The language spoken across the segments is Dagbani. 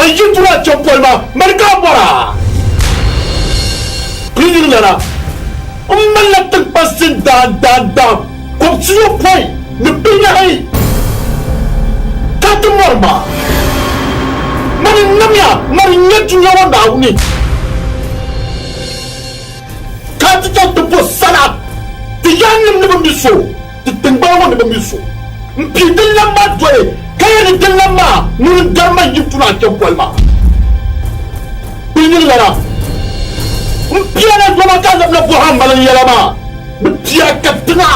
Man yi duri a chɛ poli maa, mani ka a bɔra? Piliyiŋlana, M malila tiŋkpansi n-daandaandaam kɔbisiyopɔin ni pihinahi, ka ti mɔri ma. Mani n-namya, mani n-nyɛ dunia ŋɔ Naawuni. Ka a ti chaŋ ti bo sala ti yaannim ni bi mi so, ti tiŋgbani ŋɔ ni bi mi so. M pii din lan maa doli, ka yɛli ni din lan maa ŋuni n-gari ma yim tuna a kpɛm poli maa. Kpilinyini lana, m pia na yoma ka a labina bɔhi a mali n yɛla maa, bɛ pia ka tiŋa.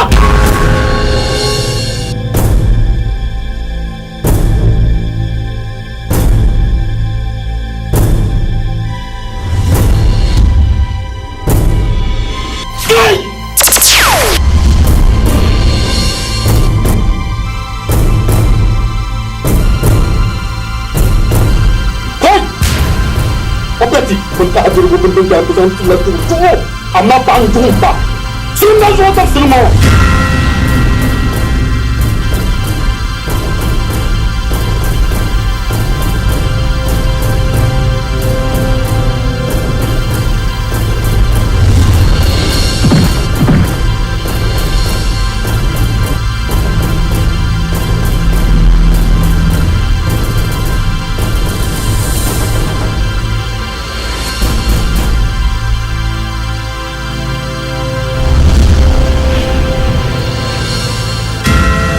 Amaa paɣa n-duɣi m-pa silim na zuɣu dabisili ŋɔ.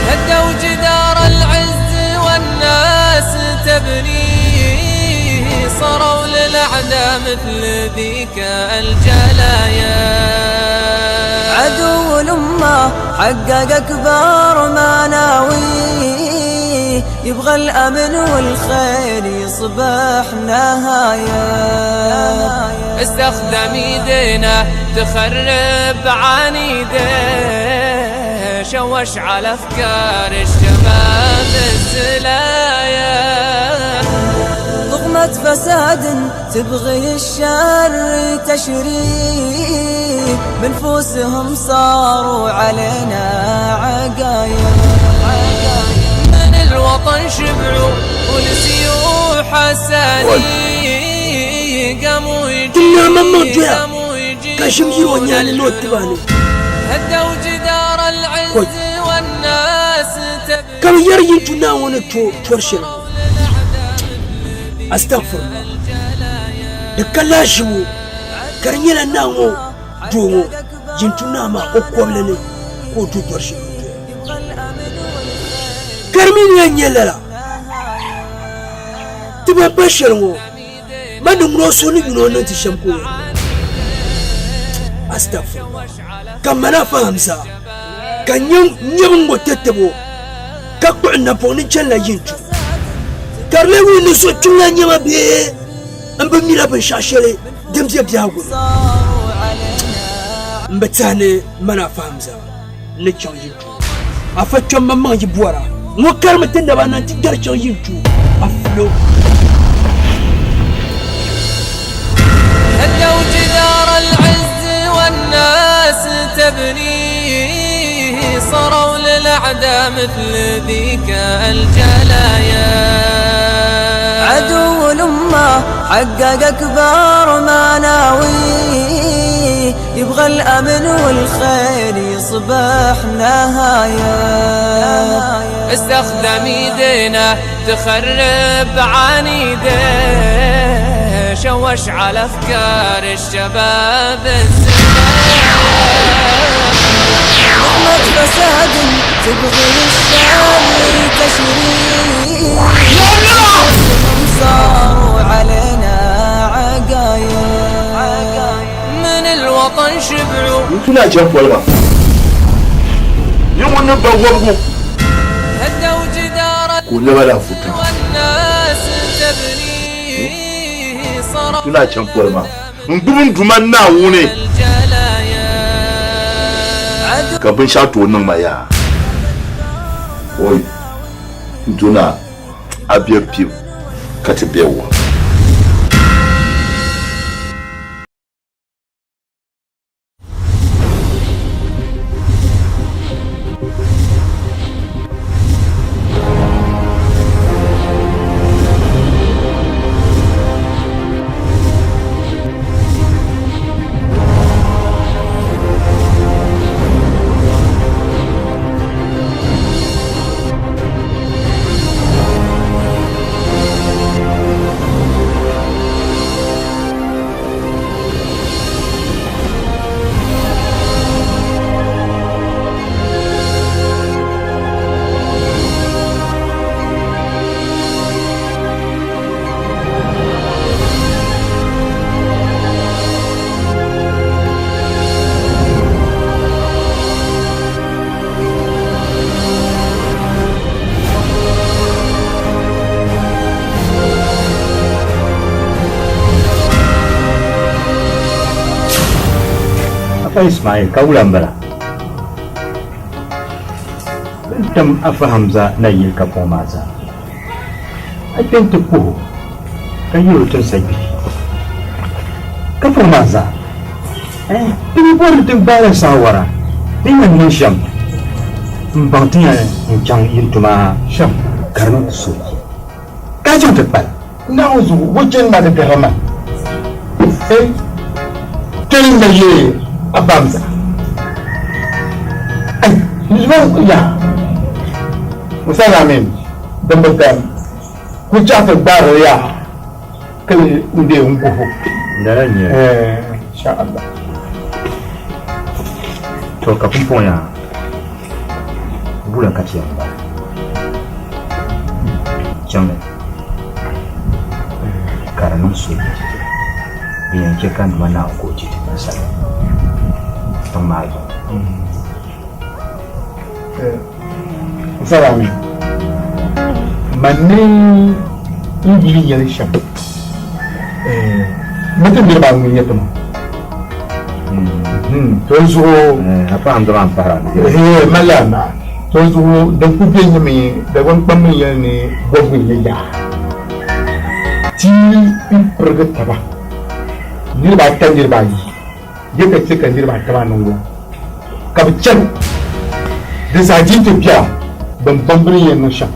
هدوا جدار العز والناس تبنيه صاروا للأعداء مثل ذيك الجلايا عدو الأمة حقق أكبر ما ناويه يبغى الأمن والخير يصبح نهاية استخدم ايدينا تخرب عنيده شوش على افكار الشباب الزلايا طغمة فساد تبغي الشر تشريد بنفوسهم صاروا علينا عقايا من الوطن شبعوا ونسيوا حساني قاموا Ti naa maŋmaŋ doya قاموا ka ʒim yiri o nyaani ni o tiba ni. هدوا جدار العز والناس تبني Ka bɛ yɛri yin tu Naawuni ni tɔri shɛli ŋɔ. Astaghfirullah. Di ka lahiʒibu ka di nyɛla naa ŋɔ doo ŋɔ yin tu naa maa o kɔbili ni ka o do dɔri shɛli o doya. Ka di mi ni yɛn nyɛ lala ti ban pa shɛli ŋɔ ma ni ŋuna o suhu ni yuli o niŋ ti shɛm ka o yɛn niŋ. Astaghfirullah. Ka mana fa Hamza ka nyɛbu ŋɔ tɛtɛbo ka kpuɣi napɔŋ ni chanila yin tu ka di lee wuhi ni so kpiŋla nyɛma bee n bi mila binshɛɣu shɛli din be biɛhigu ni. M bi tɛhi ni mana fa Hamza ni chaŋ yin tu. Afa kpɛm maŋmaŋ yi bɔra ŋɔ karimi ti naba na nti gari chaŋ yin tu a fulo. هدوا جدار العز والناس تبنيه صاروا للأعداء مثل ذيك الجلايا عدو الأمة حقق أكبر ما ناويه يبغى الأمن والخير يصبح نهاية استخدم ايدينا تخرب عنيده شوش على افكار الشباب الزلايا نعمة فساد تبغي الشر تشريد صاروا علينا عقايا من الوطن شبعوا N tuna chɛ poli maa. Yi ŋun ni ba wɔbigu هدوا جدار ka o naba daa futa. والناس تبنيه صاروا Tuna chɛ poli maa. N gbubi n Duuma Naawuni الجلايا ka binshɛɣu tooi niŋ ma yaa. Oi, n Duna, a be kpibu ka ti be wa. Afa Ismail, ka wula m-bala? Bɛ ni tim Afa Hamza nayili ka puɣi maa zaa. A kpe nti kuh o ka yɛl o tinsa gbihi ka puɣi maa zaa. Ti bi bɔri ni ti gbaai la saawara din yɛn niŋ shɛm m-baŋ ti yɛn n-chaŋ yintuma shɛm ka di niŋ ti suhupiɛlli ka chaŋ ti kpalim. Naawuni zuɣu o chani ma di bɛra ma. Ei, kpɛli n na ye a bamsa. Ai, n ya. Musa Lamin din bi gam ku chaɣ ti gbaarili ya ka li n-deei n guhu. Lala n-nyɛ li. Insha Allah. To ka pumpɔŋɔ yaa wula ka ti yɛn bala? Chaŋli ka di niŋ suhupiɛlli din yɛn chɛ ka n Duuma Naawuni ka o ti ti ninsala tiŋ maa zuɣu. Zalami, man ni n yuli yɛli shɛm, ni ti niriba anu n-nyɛ ti ma. To zuɣu A paɣa n-dɔɣi a m-pahiri a ni. Mali a naa. To zuɣu din kuli be nyɛmi Dagbaŋ kpamba ni yɛli ni bɔbigu n-nyɛ yaa. Ti m-pirigi taba niriba ata niriba ayi je ka che ka niriba ata maa niŋ wula ka bɛ chani di zaa di ti biɛla bɛn baŋ bɛ ni yɛn niŋ shɛm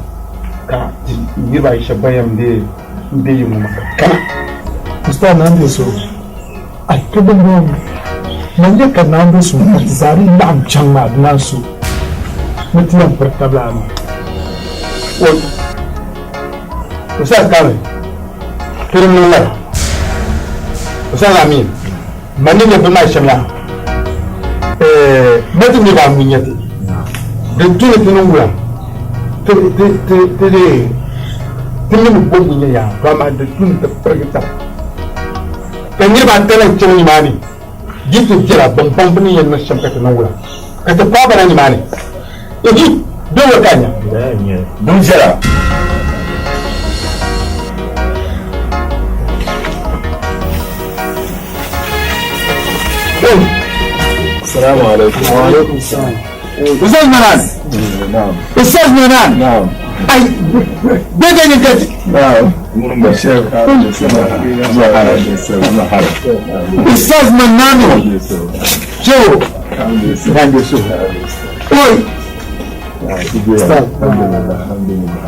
ka ti niriba ayi shɛba ban yɛn be yi ŋɔ maa ka bɛ kana. Ustaz Naandeso, Ai, ka bɛ ŋɔ man ya ka Naandeso ka ti zaa di laɣim chaŋ maa di naan so ni ti yɛn piri tabila maa. Oi, Ustaz Kamil, pirim niŋ lala. Ustaz Amin, man ni nyɛ bini maa shɛm la, ma ti niriba anu n-nyɛ ti. Di tu ni ti niŋ wula ti ti ti ti deei ti mi ni bɔbgu nyɛ yaa, to amaa di tu ni ti pirigi taba. Ka niriba ata lan chaŋ nimaani yi ti biɛla bɛn baŋ bɛ ni yɛn niŋ shɛm ka ti niŋ wula ka ti paai ba na nimaani. Ihi! Bɛ wula ka a nya? Dum viɛla. Assalamu alaikum. Wa alaikum salam. Ustaz Manan! Na'am. Ustaz Manan! Na'am. Ai, bebe ni gaji. Na'am. Ustaz Mananu! Shehu! Oi!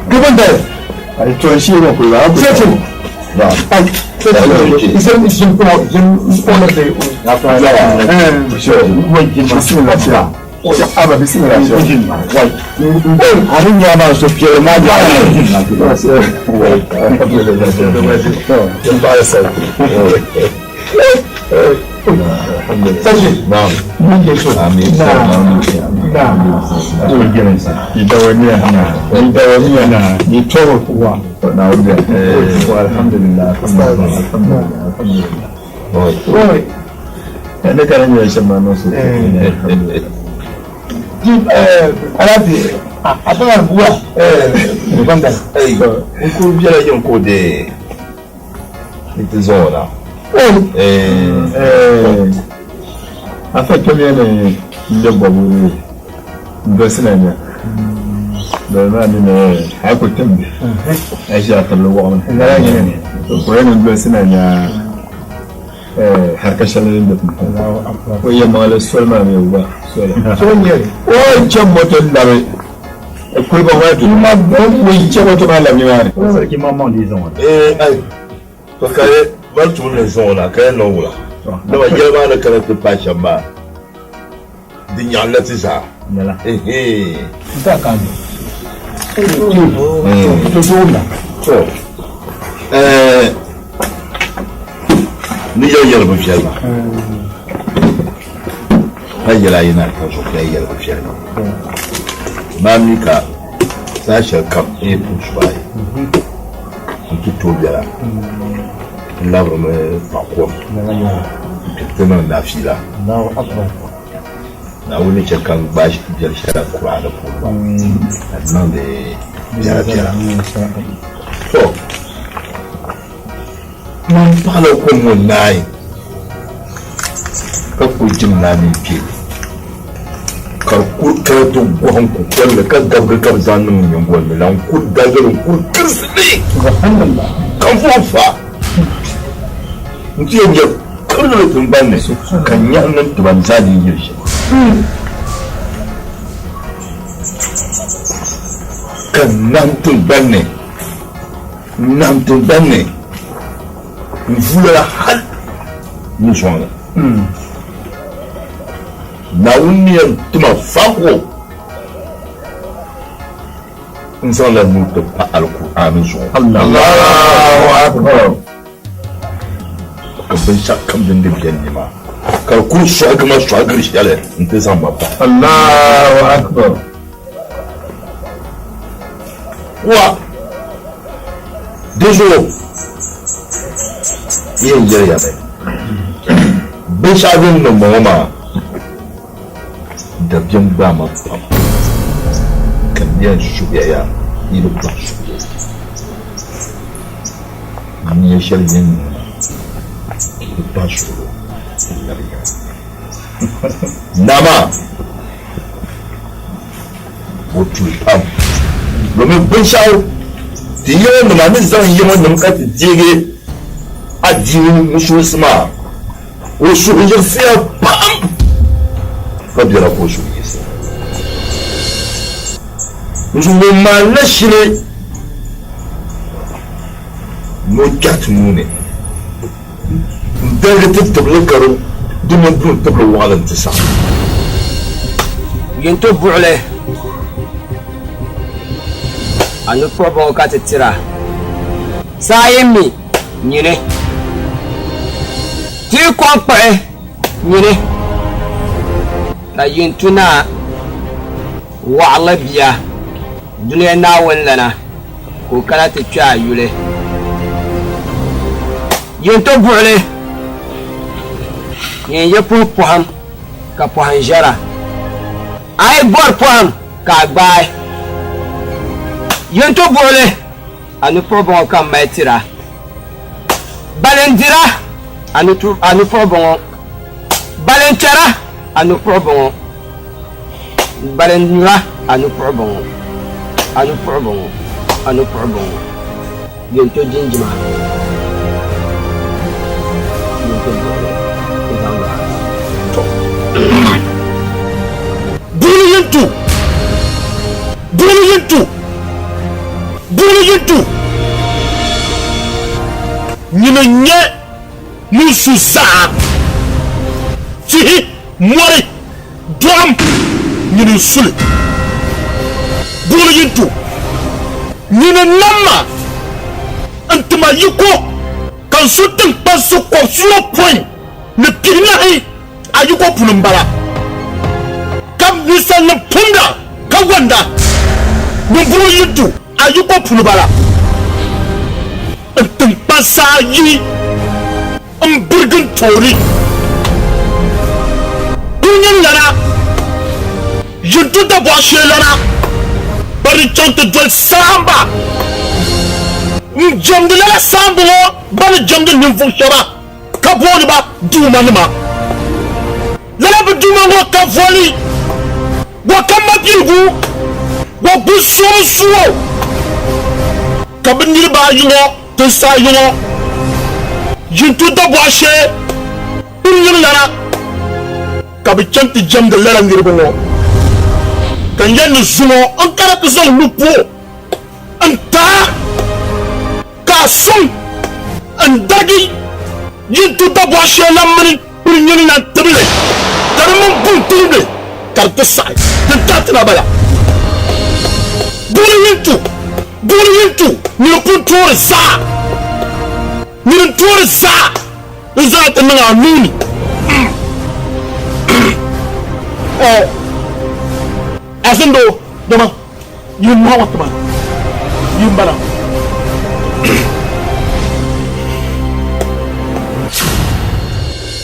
Gaban da To shi ne ku za ku. Sai Ai, sai sun kuma sun kuma da Aba bismillah. Abin ya ma so fiye ma da Sashi, Na'am. mun ke so. Amin. Idawaniya. Idawaniya. Ni toro kuwa. Na wuce. Alhamdulillah. Alhamdulillah. Alhamdulillah. Oi, Ne karan ya shan ma nosu. Alhamdulillah. ji alabi a tana buwa banda. N kuli biɛla yin ko de ni ti zaŋ o na. Oi, Afa kemiya ne nde bɔburu n dosi na nya. Dɔl maa ni ne a ko timbi. A ʒi a tabili wɔɣu ni. Ko yɛn n dosi na nya harka shɛli din be pumpɔŋ. O yɛ maŋli soli maa mi wa soli. so nye. O chɛ moto labi kuliba maa tu. Ma o chɛ moto maa labi nimaani. Sarki mamman da ya zaŋ o na. Eh, ai. To ka ye bar tum ni zaŋ o na ka yɛn niŋ wula. Dama yɛli maa ni kana ti paai shɛm maa di nyaɣila ti zaa. Lala. Ehe. Ta kan. To so na. To. Eh, ni yɛli yɛli bi viɛli maa. Pa yɛla yi na ka zuɣu ka yɛli bi viɛli maa. Maa mi ka saa shɛli kam n yi puhi subayi n ti tooi biɛla n labirimi paɣa kom n ti niŋ nafiila. Naawuni ni chɛ ka n gbaai biɛri shɛli Kur'aani puuni maa ka di niŋdi biɛla biɛla. To man paɣala kom ŋɔ naai Ka kuli jim naa mini kpee ka di kuli kana ti gɔhim kukolli ka gabigi ka bɛ zaŋ niŋ n nyingoli ni la n-kuli darigi li n-kuli kirisi li ka n vuhi fa nti yɛn nyɛ kirigili tiŋgbani ni ka nyahi niŋ tiba ni zaa dii yili shɛm. Ka n nahim tiŋgbani ni, n nahim tiŋgbani ni. N vuulala hal ni zuŋɔ. Naawuni ni yɛn ti ma faako, n zaŋla nuu ti pa Alkur'aani zuɣu. Allahu Akbar! Ka binshɛɣu kam din di beni ni maa, ka di kuli sɔhigi ma sɔhigiri shɛli nti zaŋ ma bahi. Allahu Akbar! Wa! Dinzuɣu n yɛn yɛli ya mi, binshɛɣu din niŋ ma ŋɔ maa dabiɛm gbaai ma pam, ka n yɛn suhi ya yaa yi di bahi suhudoo. Nia shɛli yɛn niŋ ma ka yi di bahi suhudoo n labi ya. Naa maa o tuhi pam domin binshɛɣu ti yiŋnima ni zaŋ yiŋnim ka ti deegi adiini musulinsi maa, o suhu yiɣisiya pam ka biɛla ka o suhu yiɣisi. N zuɣu ŋun maanila shili ni o kpɛhi ti nuu ni n-darigi ti tibili ka di mini duŋ tibili waɣila nti saɣim. Yinto buɣili a nukpuɣibo ka ti tira. Saa yi mi, nyini. Ti yi kɔŋ kpuɣi, nyini. Ka yinto naa waɣili bia dunia Naawuni lana ka o kana ti kpe a yuli. Yinto buɣili nyin yi puhi pɔhim ka pɔhim ʒɛra. A yi bɔri pɔhim ka a gbaai. Yinto buɣili a nukpuɣibɔŋɔ ka m mali tira. Bali n-dira a nukpuɣibɔŋɔ. Bali n-kpɛra a nukpuɣibɔŋɔ. Bali n-nyura a nukpuɣibɔŋɔ. A nukpuɣibɔŋɔ, a nukpuɣibɔŋɔ. Yinto jinjima. Yinto buɣili n-zaŋ lɔha. Tɔ! Buɣili yinto! Buɣili yinto! Buɣili yinto! Nyini n-nyɛ ŋun su zaa. Tihi, mɔri, dɔɣim, nyini n-su li. Buɣili yinto! Nyini n-nam ma n-ti ma yiko ka n su tiŋkpansi kɔbisiyopɔin ni pihinahi a yiko puni m-bala, ka ninsalinim pumda ka wanda niŋbuɣili yinto a yiko puni bala. N tiŋkpansi ayi m-birigi n tooni. Kuli lana, yinto dabɔɣu shee lana, bɛ di chaŋ ti doli saamba n-jɛmdi lala saamba ŋɔ gba ni jɛmdi ninvuɣ shɛba ka booni ba duumanima. Lala bɛ duuma ŋɔ ka voli, wa ka mabiligu, wa guli suo suo ka bɛ niriba ayi ŋɔ tinsi ayi ŋɔ yinto dabɔɣu shee kpini lana ka bɛ chaŋ ti jɛmdi lala niriba ŋɔ. Ka n yɛli ni zuŋɔ n kana ti zaŋ lu puo n-ti a ka a sɔŋ n-darigi yinto dabɔɣu shee la mini kpini nyini lan tibili ka di mini buŋ tibili ka di ti saɣi din tahi ti na bala. Buɣili yin tu, buɣili yin tu, nyini pun toori zaa, nyini n-toori zaa n-zaŋ ti niŋ a nuu ni. Azindoo, dama yi mɔɣu ŋɔ tima yi m-bala.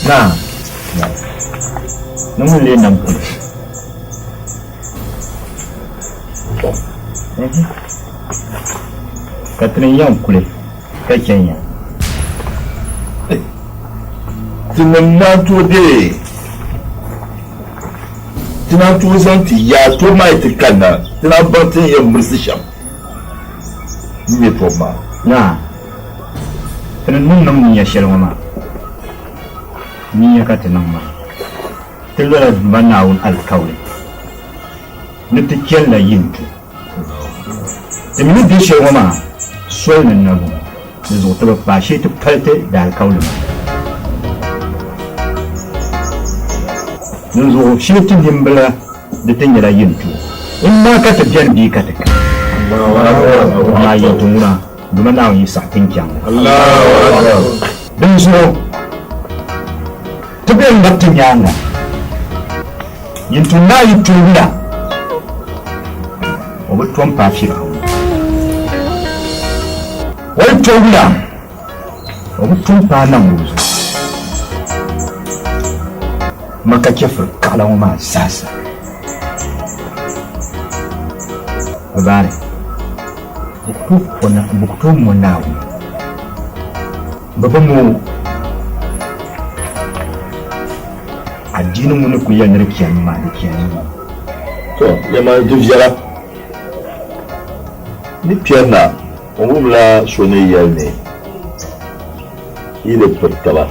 Naa, ni ŋun lee nam kuli? Ka ti ni yɛn kuli ka chɛn ya. Tinim naan tooi deei. Ti naan tooi zaŋ ti yaa tɔbu maa yi ti kanna, ti naan baŋ ti ni yɛn mirisi shɛm n-ŋme tɔbu maa. Naa, ti ni niŋ niŋ ninya shɛli ŋɔ maa, ninya ka ti niŋ maa. Ti lola Duuma Naawuni alikauli ni ti chanila yintu. Ti mi ni be shɛli ŋɔ maa soli ni na bɔŋɔ, di zuɣu ti bi paai shee ti pali ti daalikauli maa. Dinzuɣu shee ti nimbila di ti nyɛla yintu. N maa ka ti beni bee ka ti ka? Amaa yintu ŋuna, Duuma Naawuni yi saɣi ti n-chaŋ li. Dinzuɣu ti be n-lab ti nyaaŋa. Yintu naa yi tuui na, o bi tom paai Firawuna. O yi tuui na, o bi tom paai Namruzu. Maka chɛfiri kaɣila ŋɔ maa zaasa. Bɛ baani, bɛ ku tooi mo Naawuni. Bɛ bi mo o. Adiini ŋɔ ni kuli yɛli ni di chanimi maa, di chanimi. To, yɛma di viɛla. Ni kpɛri na, n wumla so ni yɛli ni yi di piri taba,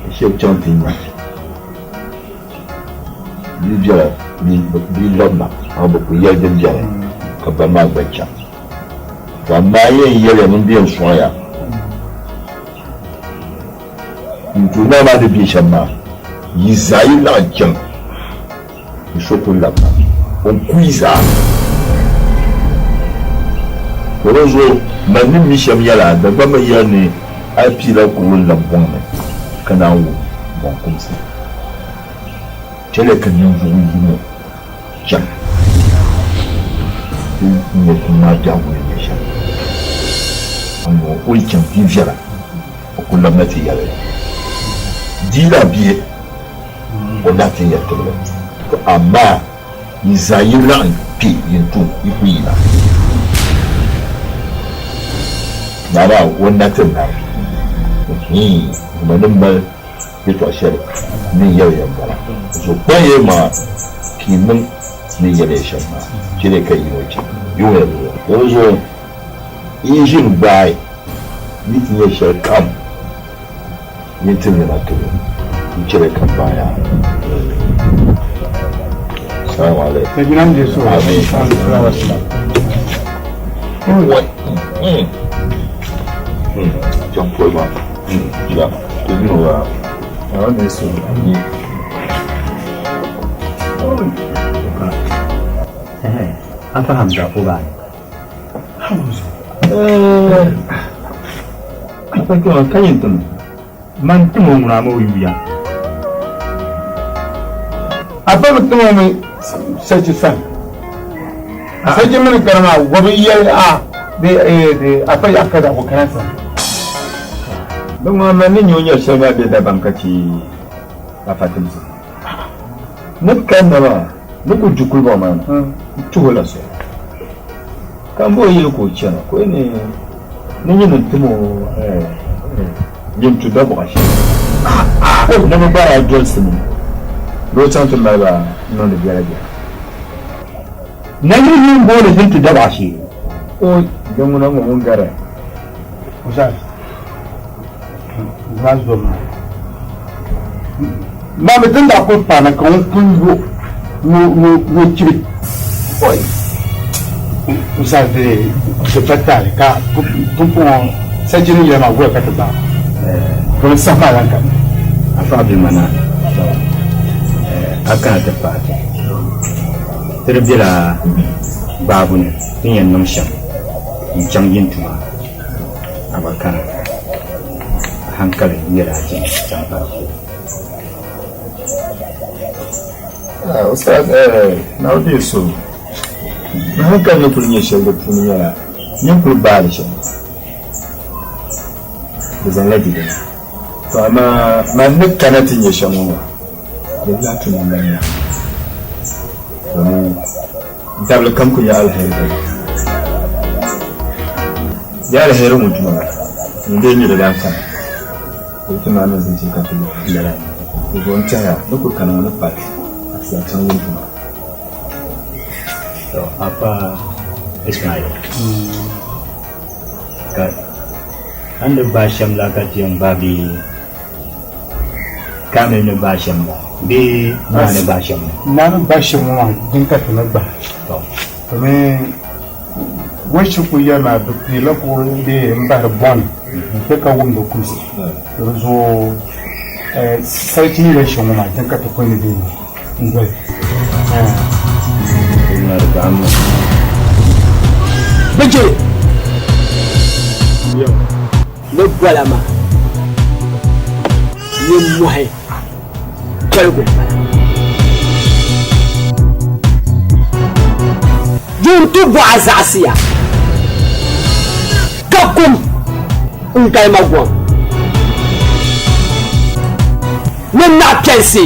ka shɛba chaŋ ti nya bia viɛla bia labina, amaa bɛ kuli yɛli din beni ka bari maa gba chaŋ. To amaa n yɛn yɛliya ni m be n sɔŋ ya n-tuhi naa maa ni be shɛm maa, yi zaa yi laɣim chaŋ ni so ku labina, o ni ku yi zaa. To dinzuɣu man ni mi shɛm nyɛla, Dagbamba yɛli ni a yi piila kuɣu n-lab bɔŋ ni ka naan wum bɔŋ kumsi. Chɛliya ka ninvuɣ yino chaŋ ti nya tiŋ maa biɛhigu ni nyɛ shɛm. Amaa o yi chaŋ ti viɛla, o ku labina ti yɛli, Di yi lahi bie, o lahi ti nya tibili. To amaa yi zaa yi laɣim kpe yin tum, yi ku yina. Naa maa o na ti nari. Hii, ma ni mali yɛtɔɣ shɛli ni yɛli ya m-bala. So kpaŋ ya yimaŋa ka yi niŋ ni yɛli ya shɛm maa, chɛliya ka yino chɛ yi ŋun yɛn niŋ o. Dinzuɣu yi ʒini gbaai yi ti nya shɛlikam yi ni ti nɛma tibili, yi chɛliya ka m baŋ ya. Salamu alaikum. Amin. Chaŋ poli maa. Afa Hamza o baani. Afa kpɛma ka yɛn tim Man tim o ŋuna ama o yuya. Afa bi tim o mi sachi sani. Sachi mini kara maa wabi yɛli a di afa yaɣa ka o kana sani. Bɛ ŋɔ man ni nyɛ o nyari shɛli maa be Dagbaŋ ka ti Afa timsi. Ni kanna maa ni ku du kulibɔŋ maa ni n-tuhi o la soli. Ka m bo o yili ka o chana ka o ni ni nyini n-tim o yintu dabɔɣa shɛli. Ni bɛ gba daa dolisimi ni o chaŋ ti mali ba niŋdi biɛlabiɛla. Nayili yuli m-booni Yintu dabɔɣa shee. O di ŋuna ŋɔ ŋun gari. Ustaz, maa zo maa. Maa mi tin daa kuli paana ka ŋun kuli yo yo chibi. Oi. Ustaz di di pa taali ka pumpɔŋɔ sachi ni yɛli maa goya ka ti gbaai. Domin saha maa lan kani. Afa Abimana, a kana ti paai ti. Ti di bela gbaabu ni ti ni yɛn niŋ shɛm n-chaŋ yintuma a gba kana. A hankali nyɛla a chani chaŋ paai shee. Ustaz, Naawuni deei so. N hankali ni kuli nyɛ shɛli di puuni nyɛla nyin kuli baai li shɛm di zaŋla dede. To amaa man ni kana ti nyɛ shɛm ŋɔ maa di lahi tu ni n lan nya domin dabili kam ku nyɛ aliheri dali. Di aliheri ŋun tuma maa, ŋun dee nyɛ di daa kana, ka o ti maa niŋ zinchili ka ti lala. Di zuɣu n tɛhiya ni kuli kana ŋɔ ni pali ka ti zaŋ chaŋ yintu maa. To Apa Ismail, ka a ni gbaai shɛm la ka ti yɛn gbaai bee Kamil ni gbaai shɛm la bee naa ni gbaai shɛm la? Naa ni gbaai shɛm ŋɔ maa din ka ti ni gbahi. To. Domin Wɔchi kuli yɛli maa bɛ piirila kuɣuri bee m-bahiri bɔni bɛ ka wumdi kumsi. Di zuɣu sarchi ni yɛli shɛm ŋɔ maa din ka ti kuli ni bee n-doli. Bɛ je ni bɔla maa nimmɔhi boligu m-bala. Yuŋ ti bɔɣa zaɣisiya, ka kum n-galima gom ni naɣipiɛlisi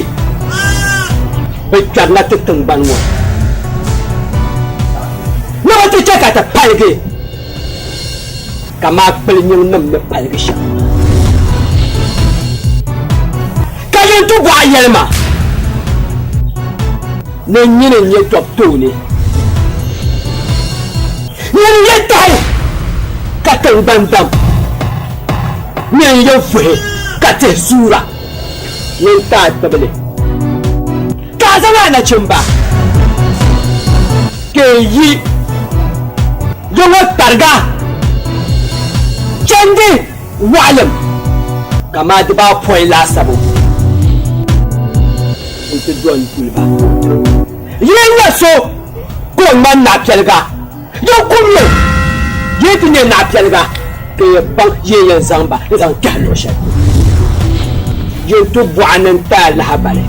bɛ kpɛrina ti tiŋgbani ŋɔ ni bɛ ti chɛ ka ti paligi kaman kpilinyinnim ni paligi shɛm. Ka yin ti bɔɣa yɛli ma ni nyini n-nyɛ tɔb tooni. Nyini n-yɛn tahi ka tiŋgbani dam. Nyini n-yɛn fuhi ka tihi suura. Nyini n-ti a tibili ka a zaŋ a nachimba ka yi yi ya ŋɔ tariga chandi wɔɣilim kaman dibaapɔin laasabu nti dɔni duli ba. Yi yi nya so ka o ŋmani naɣipiɛliga, yin kum ya o. Yi yi ti nya naɣipiɛliga, ka yi baŋ yi ni yɛn zaŋ ba n-zaŋ kpɛhi luɣ shɛli polo. Yin ti bɔɣi ni n-ti a lahibali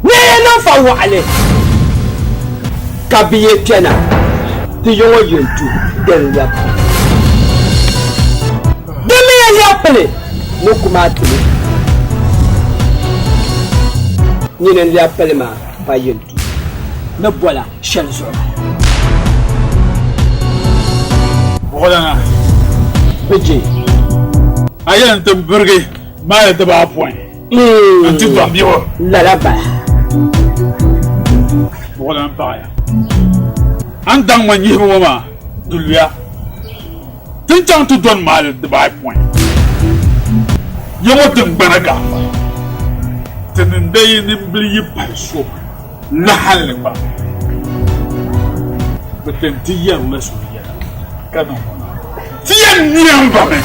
ni yi niŋ fa wɔɣili ka bɛ yi kpɛna ti yi ŋɔ yin tu din lɛbi pili. Di mi yɛn lɛbi pili ni kuma tili. Nyini n-lɛbi pili maa pa yin tu ni bɔla shɛli zuɣu bala. Buɣilana. Bɛ je. A yɛn ti birigi maali dibaapɔin nti dɔn biɛɣu. Lala bala. Buɣilana paɣiya. A ni daŋ ma nyihibu ŋɔ maa di luya. Ti ni chaŋ ti dɔn maali dibaapɔin ya ŋɔ tiŋgbana gaafara. Ti ni dayi nimbili yi pali so lahalli gba, bɛ ti ti yɛrila so yɛla ka niŋ ŋɔ. Ti yɛn niɛm ba mi,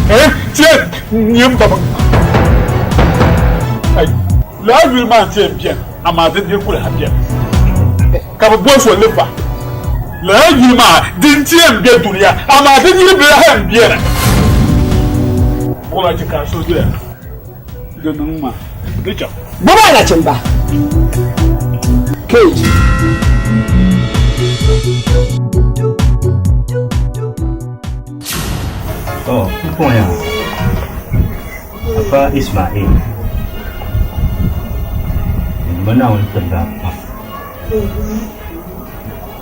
eh, ti yɛn niɛm ba mi. Ai, lala yuli maa n-ti yɛn beni, amaa di niri kuli ha beni. Ka bɛ boli so Liva. Lala yuli maa di n-ti yɛn be dunia, amaa di niri bi lahi yɛn beni. Buɣila chɛ ka a suhu doya. Di niŋ ma di chaŋ. Gbubi a nachimba keeji. To, pumpɔŋɔ Afa Ismail, n Duuma Naawuni tibigi a pam.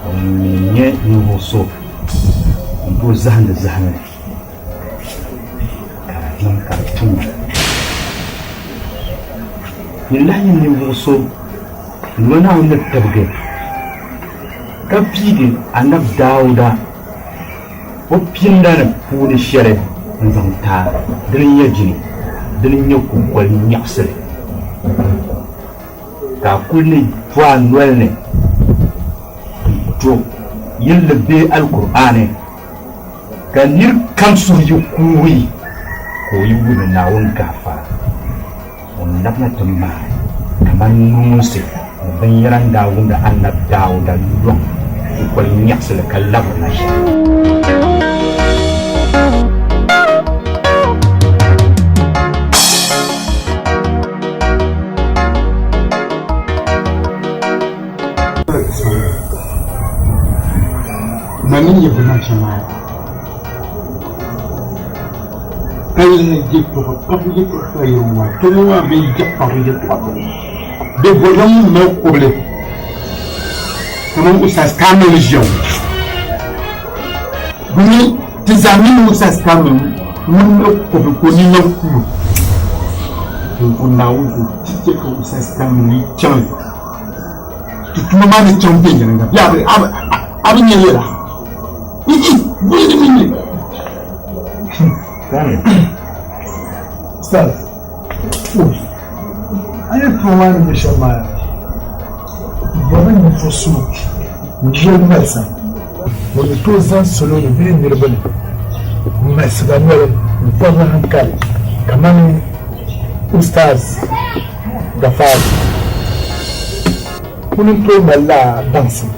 Ŋun mi nyɛ ninvuɣ so ŋun tooi zahindi zahimli. Ka di niŋ ka di tum. Nyin lahi nyɛ ninvuɣ so ŋun Naawuni ni tibigi ka piigi Anabi Dauda o pinda ni puuni shɛli n-zaŋ ti a, dini n-nyɛ jini, dini n-nyɛ kukoli nyaɣisili, ka a kul ni to a noli ni n-to yilli bee Alkur'aani. Ka nir kam suhu yi kuui ka o yi wum Naawuni gaafara, o ni labina ti maai kaman noonsi ni binyɛra n-daa wumdi Anabi Dauda lɔŋ kukoli nyaɣisili ka labirina shɛm. Mani nyɛ bɛ nachimba ka yɛli yɛltɔɣa pam yɛltɔɣa ka yɛn ŋɔ tɔbu maa bee yaɣipaɣibu yɛltɔɣa bɛ bɔrila ŋun mali kɔbili kamani Ustaz Kamil ni ʒiya ŋɔ domin ti zaa mi ni Ustaz Kamil ŋun mali kɔbili ka o nina kuui. N Naawuni ka o ti chɛ ka o sansitani ni yi chaŋ li. Ti tuma maa ni chaŋ viɛnyɛliŋga bee a bi nya yɛla? Ihi! Buli di mi ni. Ustaz, a yɛltɔɣa maa ni nyɛ shɛm maa yaa, bɔrimi ninvuɣ so n-yɛli malisa ŋun ni tooi zaŋ salo ni bee niriba ni m-malisi ba noli n-kɔri ba hankali kamani Ustaz Gafar. Ŋuni n-tooi mali lala baŋsim,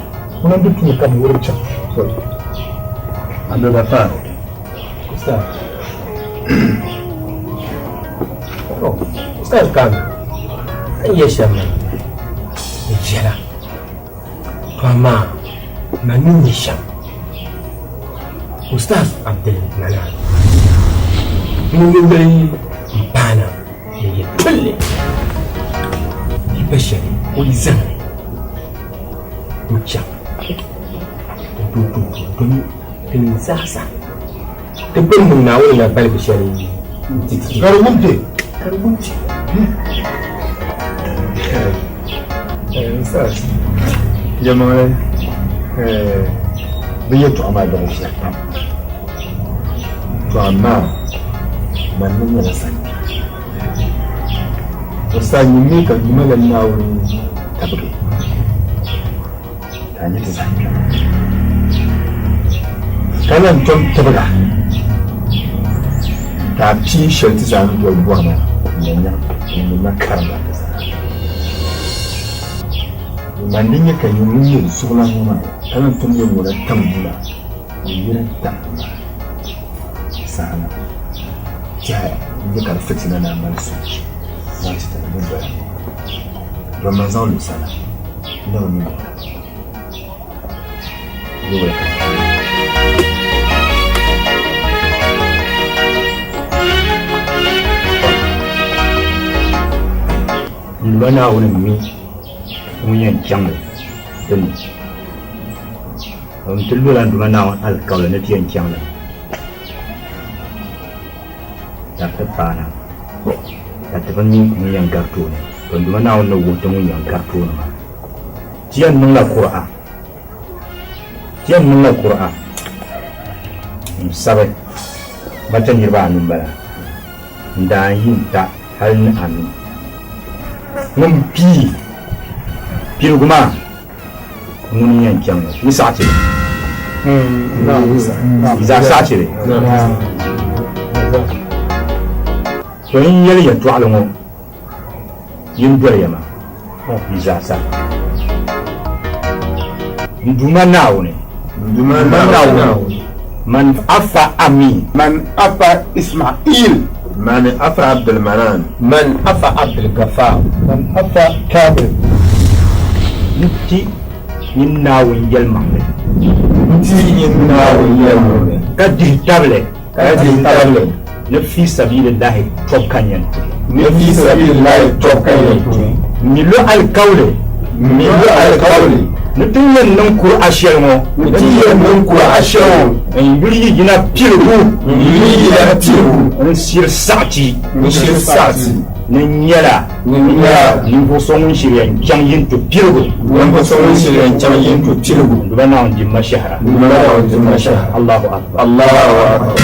ŋuna n-di tuuni ka bɛ wurim chaŋ. Abdul Gafar. Ustaz. To, Ustaz Kami, a ni yɛli shɛm maa, di viɛla. To amaa man ni nyɛ shɛm, Ustaz Abdul Manan ŋun mi yuli m-paana ni yɛltɔɣili di pa shɛli o yi zaŋ li n-chaŋ n-tooi tum tuma domin ti ni zaasa ti pun niŋ Naawuni na balibu shɛli n-ti ti. Ka di wum ti. Ka di wum ti. Yɛlimaŋli bɛ yɛltɔɣa maa gba bi viɛli pam. To amaa man ni nyɛla sani. O sa nyin mi ka duuma la Naawuni tabigi ka a nyɛ ti zaa kpɛma. Ka lan tom tibiga ka a pii shɛli ti zaa ni doli bɔri maa n-na nyaŋ n-na karim a ti zaa. Man di nyɛ ka nyin ŋun nyɛ zuɣulan ŋɔ maa ka lan tom nyɛ ŋuna tiŋ maa n yiri n-taɣi maa saha maa tɛha n-nyɛ ka di fitina ni a mali soochi zaŋ ti ti ni doya don man zaŋ lu sana n na bi mi ŋuna ni wula ka N Duuma Naawuni mi ŋun yɛn chaŋ li ti ni. N ti lola n Duuma Naawuni alikauli ni ti yɛn chaŋ li ka di ti paana, ka ti bi mi ŋun yɛn gari tooni. To n Duuma Naawuni ni wuhi ti ŋun yɛn gari tooni maa. Ti yɛn niŋla kuru'a, ti yɛn niŋla kuru'a n-sabi bacha niriba anu m-bala n-daan yi n-ta hal ni anu. Ŋun pii piligu maa Ŋuni n-yɛn chaŋ li? Yi saɣi ti li? Yi zaa saɣi ti li? To n yɛli yɛltɔɣili ŋɔ, yin doli ya ma, yi zaa sa. N Duuma Naawuni, N Duuma Naawuni, man afa Amin. Man afa Ismail. Man afa Abdulmanan. Man afa Abdulgafar. Man afa Kamil. N-ti nyin Naawuni yɛlimaŋli. N-ti nyin Naawuni yɛlimaŋli. Ka dihi tabili. Ka dihi tabili. Ni fi sabilillahi tɔbu ka n yɛn tuhi. Ni fi sabilillahi tɔbu ka n yɛn tuhi. M mi lo alikauli. M mi lo alikauli. Ni ti yɛn niŋ kuru'a shɛli ŋɔ. Ni ti yɛn niŋ kuru'a shɛli ŋɔ. N yuli yi yina piligu. N yuli yi yina piligu. N shiri saɣiti. N shiri saɣiti. Ni n nyɛla. Ni n nyɛla. Ninvuɣ so ŋun shiri yɛn chaŋ yintu piligu. Ninvuɣ so ŋun shiri yɛn chaŋ yintu piligu. N Duuma Naawuni dim ma shɛhira. N Duuma Naawuni dim ma shɛhira. Allahu Akbar. Allahu Akbar.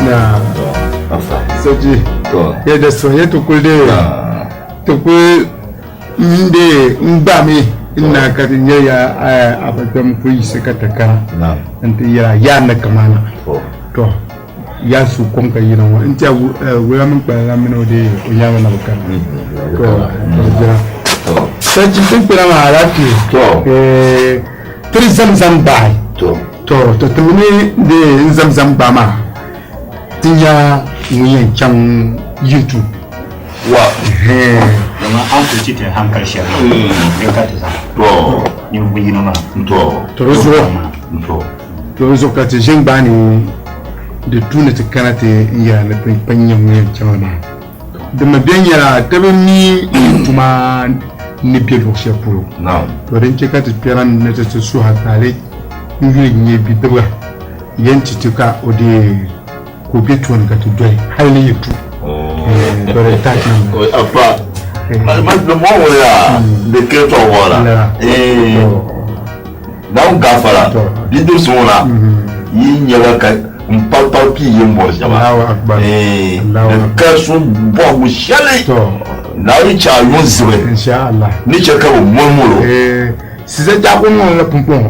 Na soji ya da soye ti kuli de ti kuli n de n gba mi n na ka ti nyɛ ya a ba kpɛm ku yiɣisi ka ti kana n ti yɛra yaa ni kamana to ya su kom ka yina ŋɔ n tiɛ wula mini kpalala mini o de o nyaanga na bi kana to jira soji ti kpɛna maa alaafee tiri zamzam gbaai to to ti mini de n zamzam gbaai maa ti nya ŋun yɛn chaŋ yintu wa Dama an ku ti ti hankali shɛli din ka ti zaŋ ninvuɣ yino maa to to di zuɣu to di zuɣu ka ti ʒe n-gbaai ni Di tu ni ti kana ti n yɛra ni ti pa nyɛ ŋun yɛn chaŋ li maa. Di mi bɛ nyɛla ti bi mi tuma ni be luɣ shɛli polo. To din chɛ ka ti kpɛra ni ti ti suhi alikaali n-yuli nyɛ bidibiga yɛn ti ti ka o deei ka o be tooni ka ti doli hali ni yi tu. To di tahi ti na. Afa, ma ŋɔ yaa di kiri tɔɣu ŋɔ la. Naawuni gafara bidibisi ŋɔ na yi nyɛla ka n kpari pii yɛn bɔri shɛba di ka so bɔhigu shɛli Naawuni chɛ a yuŋ zibi ni chɛ ka bɛ moli molo. Siza jaɣigu ŋɔ la pumpɔŋɔ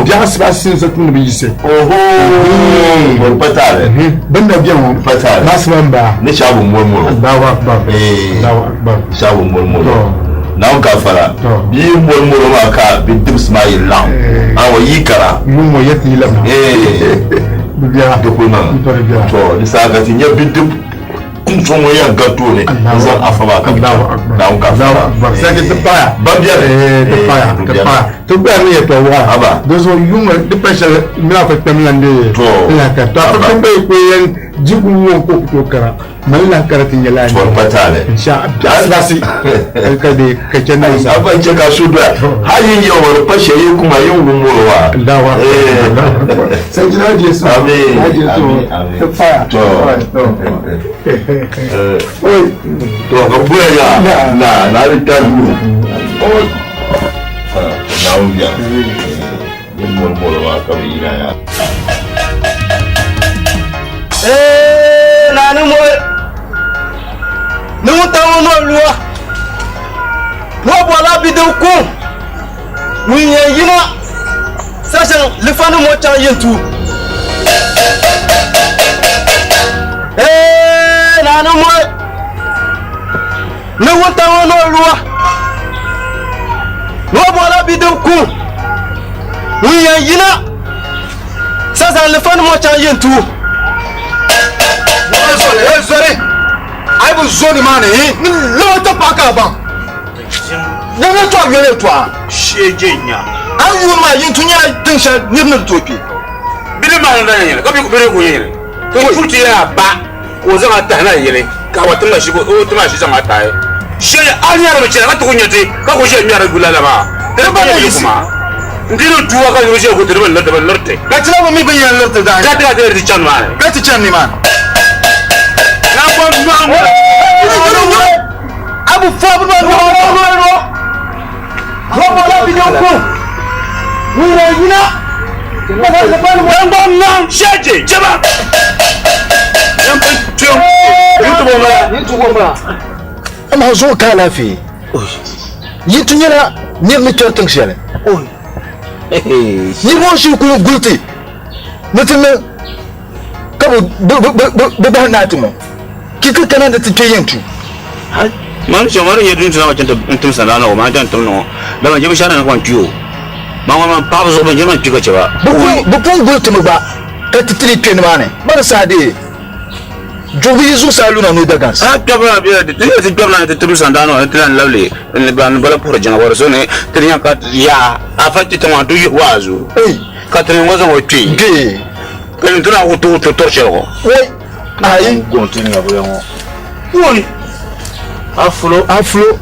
biɛɣu siba sinza tumdi bi yisi. Oho bɛ pa taali. Bɛ na bɛ ŋɔ pa taali. Maasiba n bala. Ni chɛ a bi moli molo. Allahu akbar. Allahu akbar. Chɛ a bi moli molo. Naawuni gafara bia yi moli molo maa ka bidibisi maa yi laɣim awa yi kara. Yuŋ ŋɔ yɛti yi labina. Di kuli niŋ. To di saha ka ti nya bidib kumso ŋɔ yɛn ga tooni n zaŋ afa maa ka bi chaŋ. Naawuni gafara. Saki ti paya. Ba biɛni. Ti paya ti paya. Ti gbaya ni yɛtɔɣ wɔɣila. Aba. Di zuɣu yuŋ ŋɔ di pa shɛli mini afa kpɛm lan dee. To. N lahi kari. To afa kpɛm gba yi kuli yɛn di ku ŋɔ ka o ku tooi kara. Mali lahi kara ti nyɛla To pa taali. Insha Allah. Biɛɣu sibasi ka di ka chɛ niŋ sa. Afa n chɛ ka su doya. Hali yi nyɛ o di pa shɛli yi kuma yi wum molo maa. Allahu akbar. Sajina Jesu. Amin. Jesu. Amin. Amin. Ti paya. To. To. To ka boya ya. Na na di ta duu. Naawuni biɛni. Yi moli molo maa ka bi yina ya. Naani moli ni ŋun tam ŋɔ noli lua ni o bɔrila bidib kuŋ ŋun yɛn yina sashaŋ lifanim ŋɔ chaŋ yintu. Naani moli ni ŋun tam ŋɔ noli lua ni o bɔrila bidib kuŋ ŋun yɛn yina sashaŋ lifanim ŋɔ chaŋ yintu. Zori, zori, ai bu zoni maa ni ni lɔɔ ti paɣa ka baŋ. Ni ni tɔɣa yoli tɔɣa. Shee je nya. A yuun maa yin tu nyɛla tiŋ shɛli niriba ni tooi kpe. Bini maa ni daa nyɛla ka bi bini ku nyɛli. Ka o ti yaa ba ka o zaŋ a tahi na yili ka wa tiŋ shi o tiŋ shi zaŋ a tahi. Shee a nyɛri bi chɛna ka ti ku nyɛ ti ka ku ʒe ŋmɛri gula la maa. Ti di ba yi kuma. N ti ni tuwa ka yuri ʒe ku ti di bi liriti bi liriti. Ka ti la bi mi bin yɛn liriti daa. Ka ti ka ti di chani maa ni. Ka ti chani ni maa ni. Na bɔ nɔɣu ŋɔ. Abu fɔ bi nɔ nɔ nɔ nɔ. Robo la bi nyɔ ku. Ŋun yɛn yina. Nangbɔn nɔŋ shɛji jaba. Amaa zuɣu ka alaafee. Yi ti nyɛla nir ni kpɛri tiŋ shɛli. Niriba ŋɔ shiri kuli guli ti ni ti niŋ ka bɛ bahi naai ti ŋɔ. Ti ti kana ni ti kpe yɛn tu. Man shɛŋa maa din nyɛ din tuna chɛn n tim sandaa na o maa chɛn tim ni ŋɔ dama jɛbi shɛri ni ka kpi o maa ŋɔ man paɣaba zuɣu bin jɛri man kpi ka chɛ ba. Bɛ pun guli ti mi gba ka ti tili kpe nimaani ba di saha dee juɣubu yi zuɣusaa luna ni o dagansi. A kpɛbu na bɛ ti yɛ ti kpɛbu na ti tim sandaa na ti lan labili ni ban bala puhiri jiŋa wari so ni ti nya ka yaa afa ti tiŋ maa ti yihi waazu ka ti ni ŋɔ zaŋ o kpee kpee ka ni ti na ku tuhi ti tɔri shɛli ŋɔ. Wai ayi. Gɔŋ ti nya bula ŋɔ. Wai afulo. Afulo.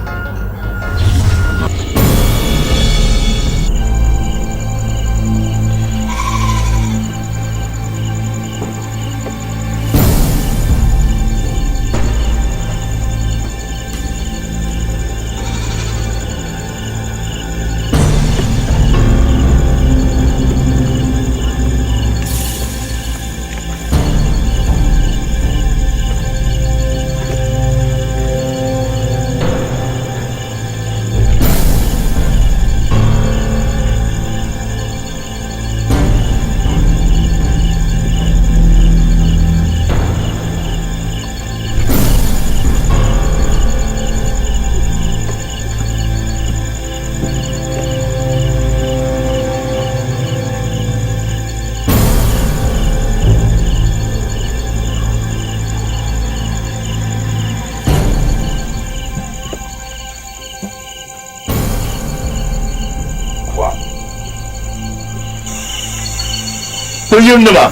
Yimnima.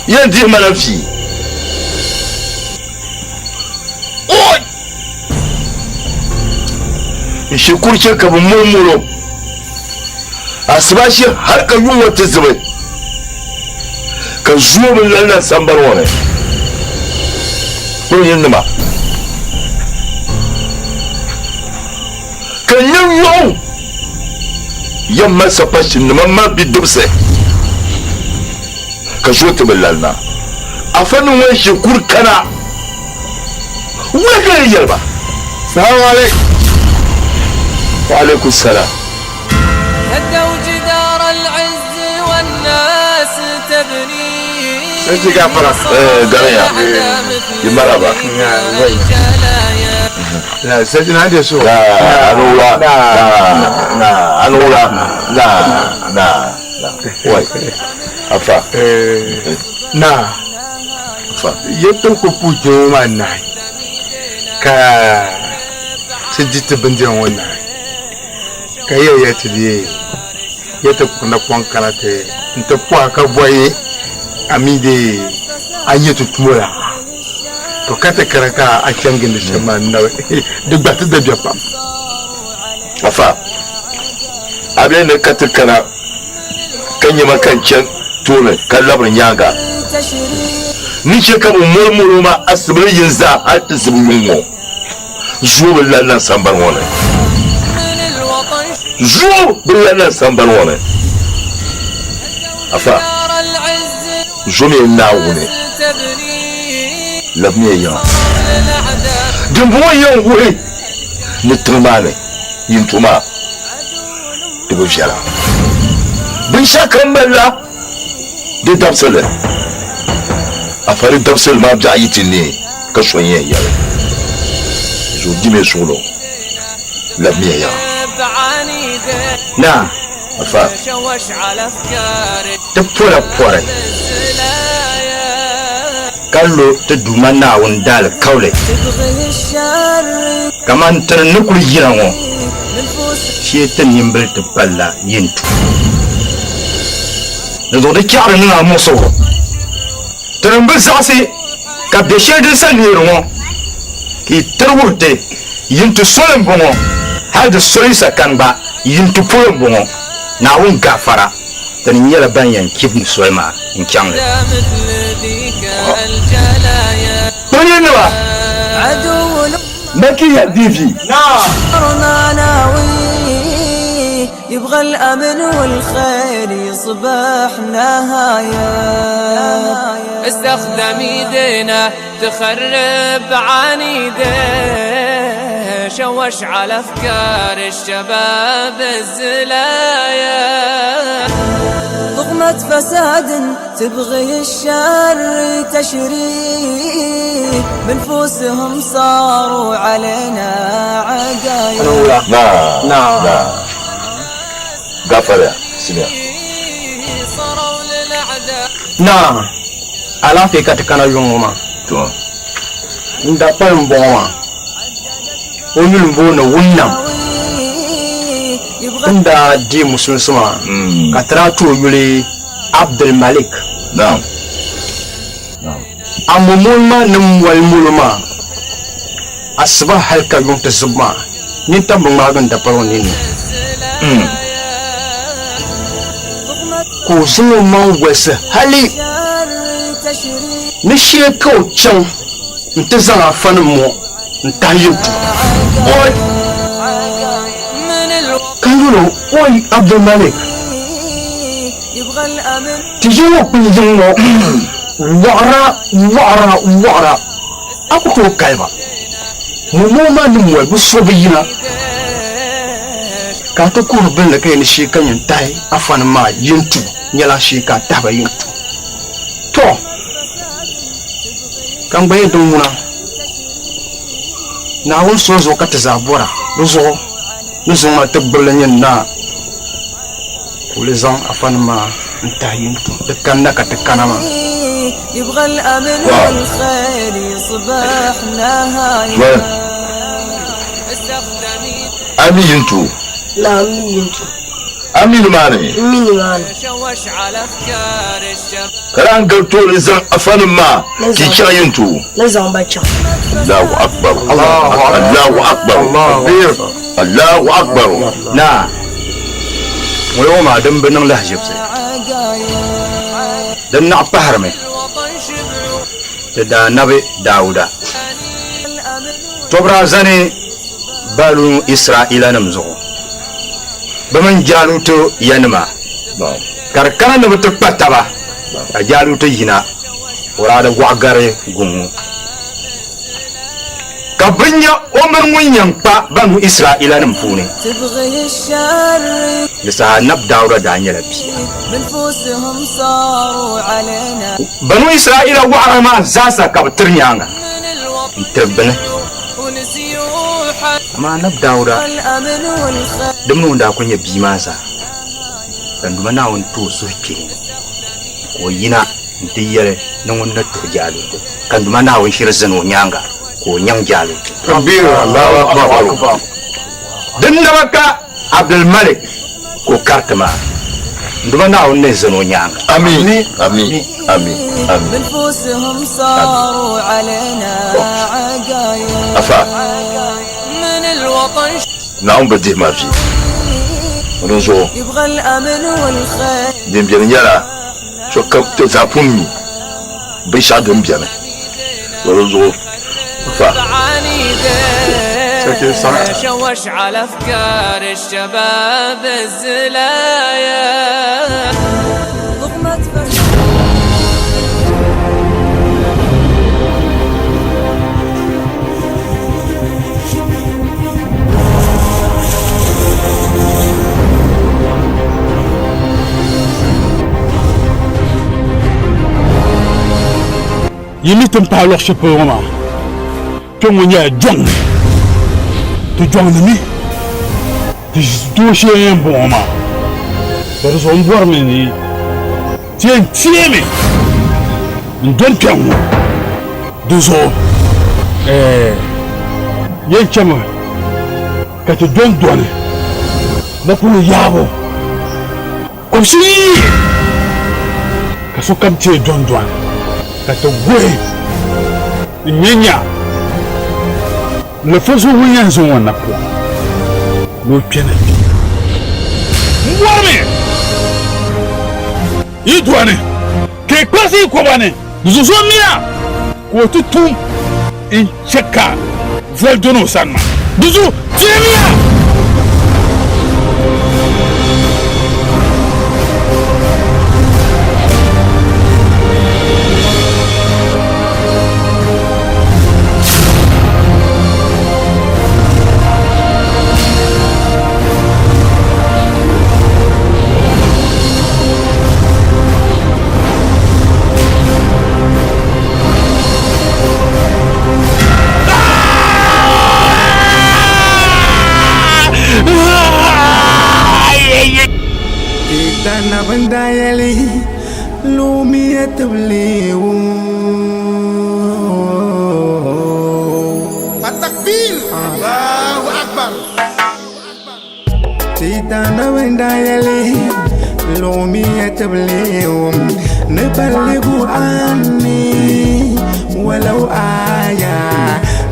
Yɛn dihi ma la vi. Oi! N shikuru chɛ ka bɛ moli molo. Asibashi hal ka yuŋ ŋɔ ti zibi, ka zuo bi lali na sambani ŋɔ ni. Kpuɣiyinnima, ka n nya yɔɣu yɛn mali sapashininima mali bidibisi, ka zuo ti bi lali na. Afa ni ŋun shikuru kana, wula ka yɛn yɛli ba? Salamu alaikum. Wa alaikum salam. Sarki gafara. Eh, gariya. Yi maraba. Na sarki na da so. Na anula. Na na anula. Na na na. Wai. Afa. Eh, na. Afa. Yadda ku pu joma na. Ka ti di ti bindira ŋɔ naai ka yɛ ya ti di ya ti kpuɣina kpɔŋ kana ti n ti pɔha ka bɔhi a mi dee a nyɛ ti tumo la to ka ti kara ka a chaŋ gindi shɛm maa n-nabi di gba ti dabiɛm pam. Afa, a bɛ ni ka ti kana ka nyɛ ma ka n chani tooni ka labiri nyaaŋa ni chɛ ka bɛ moli molo ma asibili yini zaa hal ti zibi yuŋ ŋɔ. Zuo bi lan niŋ sambani ŋɔ ni. Zuo bi lan niŋ sambani ŋɔ ni. Afa, zomiya Naawuni, labimiya yiŋa. Dimbɔŋɔ yɛn wuhi ni tiŋ maa ni yinto maa di bi viɛla. Binshɛɣukam malila di dabisili. Afa di dabisili maa biɛɣu yi ti neei ka so n-yɛn yɛli, Zo dimiya suɣilo, labimiya yiŋa. Naa, Afa. Ti pola pɔri, ka lo ti Duuma Naawuni daalikauli kaman ti ni kul yina ŋɔ shee ti nimbili ti palila yintu. Di zuɣu di chaɣiri niŋ a muɣisigu. Ti ni bi zaɣisi ka bɛ shɛli din sa neeri ŋɔ ka yi tiri wuhi ti yintu soli m-bɔŋɔ, hal di soli yi sa kani gba yintu polo m-bɔŋɔ. Naawuni gaafara, ti ni nyɛla ban yɛn chibi ni soli maa n-chaŋ li. Kpɛŋnima, Makiya DV. يبغى الأمن والخير يصبح نهاية استخدم ايدينا تخرب عنيده شوش على افكار الشباب الزلايا طغمة فساد تبغي الشر تشريد بنفوسهم صاروا علينا عقايا Na na gafara simiya. Naa, alaafee ka ti kana yuŋ ŋɔ maa. To. N dapali m-bɔŋɔ maa. O yuli m-booni Wunnam. N daa deei musulinsi maa ka ti daa ti o yuli Abdul Malik. Naam. A momoli maa ni moli molo maa, asiba hali ka yuŋ ti zib maa, nintam bi ŋmaagi n dapali ŋɔ ninni. Ka o zaŋ o maŋ wolisi hali ni shee ka o chaŋ nti zaŋ afanim ŋɔ n-tahi yintu. Oi! Ka yɛl o, Oi Abdulmalik! Ti yi ŋɔ kuli yiŋ ŋɔ wɔɣira wɔɣira wɔɣira, a ku tooi kali ba. Ŋunŋɔ maa ni moli bi so bi yina, ka a ti kuhiri binli ka yɛn ni shee ka nyin tahi afanim maa yintu nyɛla shee ka a tahi ba yintu. Tɔ! Ka n gba yɛn din ŋuna, Naawuni soli zuɣu ka ti zaa bɔra, di zuɣu ni zuŋ maa ti gbibili nyin naa ka o li zaŋ afanim maa n-tahi yintu di kanna ka ti kana maa. Well, a mi yintu? Na, n mi yintu. A mi nimaani? N mi nimaani. Ka daa n-gari tooni zaŋ afanim maa ka yi chaŋ yintu. Ni zaŋ ba chaŋ. Allahu Akbar, Allahu Akbar, Allahu Akbar. Naa, ŋɔ yɔŋɔ maa din bi niŋ lahiʒibisi, din naɣ pahirimi ti daanabi Dauda tɔbira zani Banu Isra'ilanim zuɣu, bɛ mini Jaalutu yanima, ka di kana ni bɛ ti kpa taba, ka Jaalutu yina, o daa di gɔɣi gari guŋ. Ka bɛ nya o mini ŋun yɛn kpa Banu Isra'ilanim puuni. Di saha Annabi Dauda daa nyɛla bia. Banu Isra'ila wɔɣira maa zaasa ka bɛ tiri nyaaŋa n-tiri bini. Amaa Annabi Dauda di mini o ni daa kuli nyɛ bia maa zaa, ka n Duuma Naawuni ti o suhukpeeni ka o yina nti yɛli ni ŋun ni tuhi Jaaluti, ka n Duuma Naawuni shiri zani o nyaaŋa ka o nyaŋ Jaaluti. Din naba ka Abdulmalik ka o kariti maa, n Duuma Naawuni ni zani o nyaaŋa. Amin. Amin. Amin. Amin. Afa, Naawuni bi dihi ma vi. Dinzuɣu din beni nyɛla sokam ti zaa pun mi binshɛɣu din beni. Dinzuɣu afa. شوش على افكار الشباب الزلايا Yi mi ti ni paai luɣ shɛli polo ŋɔ maa, kpe ŋɔ nyɛla jɔŋ ni. Ti jɔŋ ni mi, ti dooshee n-yɛn bɔŋɔ maa. Ka di zuɣu m bɔrimi ni ti yɛn teemi n-doli kpɛŋ ŋɔ. Di zuɣu yɛn chami ka ti dɔndɔni napolo yaabu. Kɔbisi yi ka sokam teei dɔndɔni ka ti guhi n-nya nya lifu so ŋun yɛn zaŋ o napɔŋ ni o kpe na kpe. M bɔrimi yi dɔni ka yi kparisi yi kɔba ni di zuɣu so miya ka o ti tum n-chɛ ka voli dɔni o sani maa. Di zuɣu teemiya! التكبير الله أكبر نبلغ عني ولو آية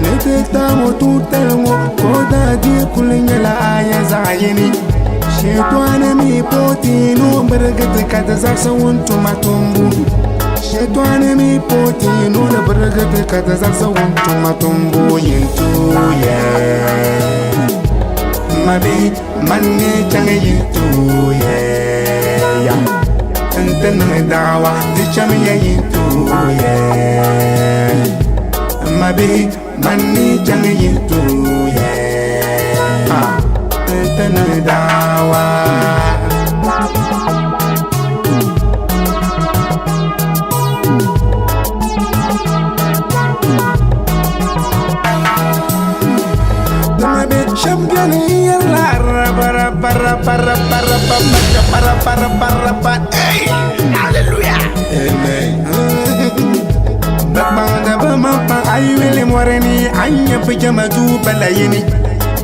نتتام توتلمو كودا دي كل يلا آية زعيني شيطان مي بوتينو برغت كتزار وانتو تمبو شيطان مي بوتينو برغت كتزار وانتو تمبو ينتو يا mabi manne chang yintu ye ya nten dawa ti cham ye yintu ye mabi manne chang yintu ye nten dawa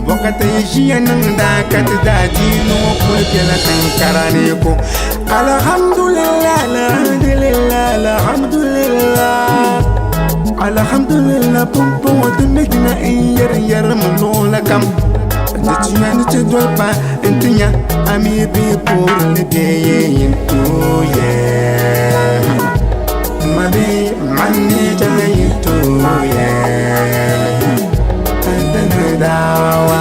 Bɔkati yi ʒiya niŋda ka ti daa diini ŋɔ kuli bela tiŋkara ni ko. Alhamdulillah, alhamdulillah, alhamdulillah. Alhamdulillah, pumpɔŋɔ ti mi jina n yɛri yɛrimi luɣili kam. Di tuya ni ti doli pa n-ti nya a mi bihi puurili bee yin tooi yɛ. Ma bihi man ni chaŋ yi tooi yɛ. Ti ni daawa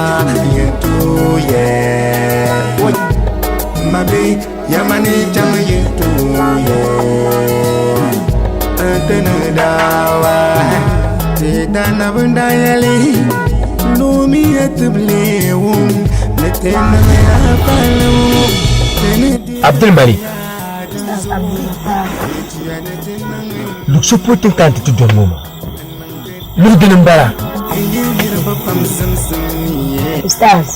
yi tooi yɛ. Ma bihi yɛma ni chaŋ yi tooi yɛ. Ti ni daawa ti daanabi daa yɛli loomiya tibili wum ni ti niŋya palibu ti ni Abdul Malik Luɣ so polo ti ni kana ti ti dɔni ŋɔ maa luɣ dini m-bala? Ustaz,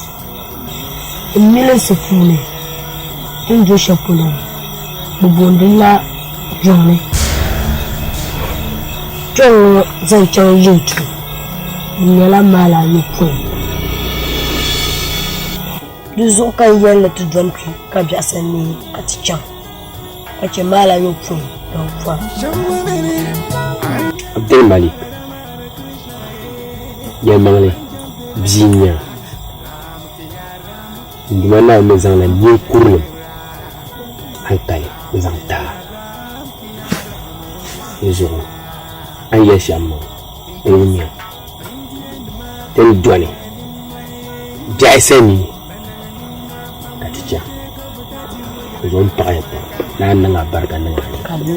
n milinsi puuni ti ni do shɛli polo ŋɔ, bɛ booni li la Jɔŋni. Kpɛŋ ŋɔ zaŋ chaŋ Yintu, di nyɛla maali ayopɔin. Di zuɣu ka n yɛli ni ti dɔni kpi ka biɛɣisa neei ka ti chaŋ, ka chɛ maali ayopɔin din pɔra. Abdul Malik, Yɛlimaŋli, bia n-nyɛ a. N Duuma Naawuni mi zaŋla ninkurilim hankali n-zaŋ ti a. Di zuɣu a ni yɛli shɛm maa, n wumya. Ti ni dɔni biɛhisi ni ka ti chaŋ. Di zuɣu m paɣiya pam ni a niŋ a barika niŋ a ni.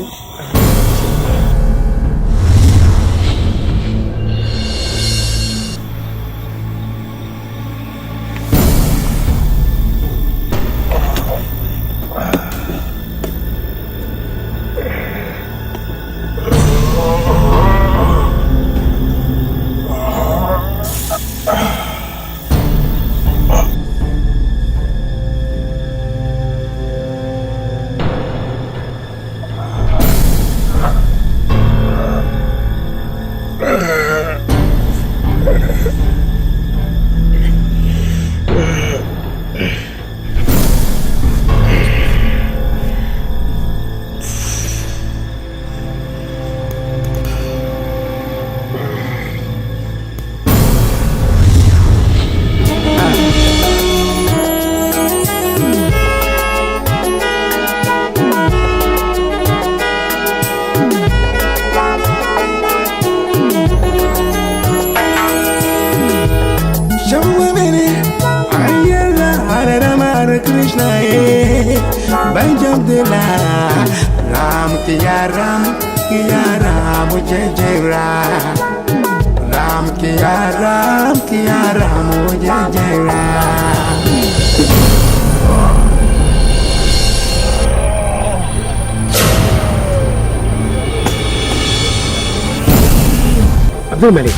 Abdul Malik,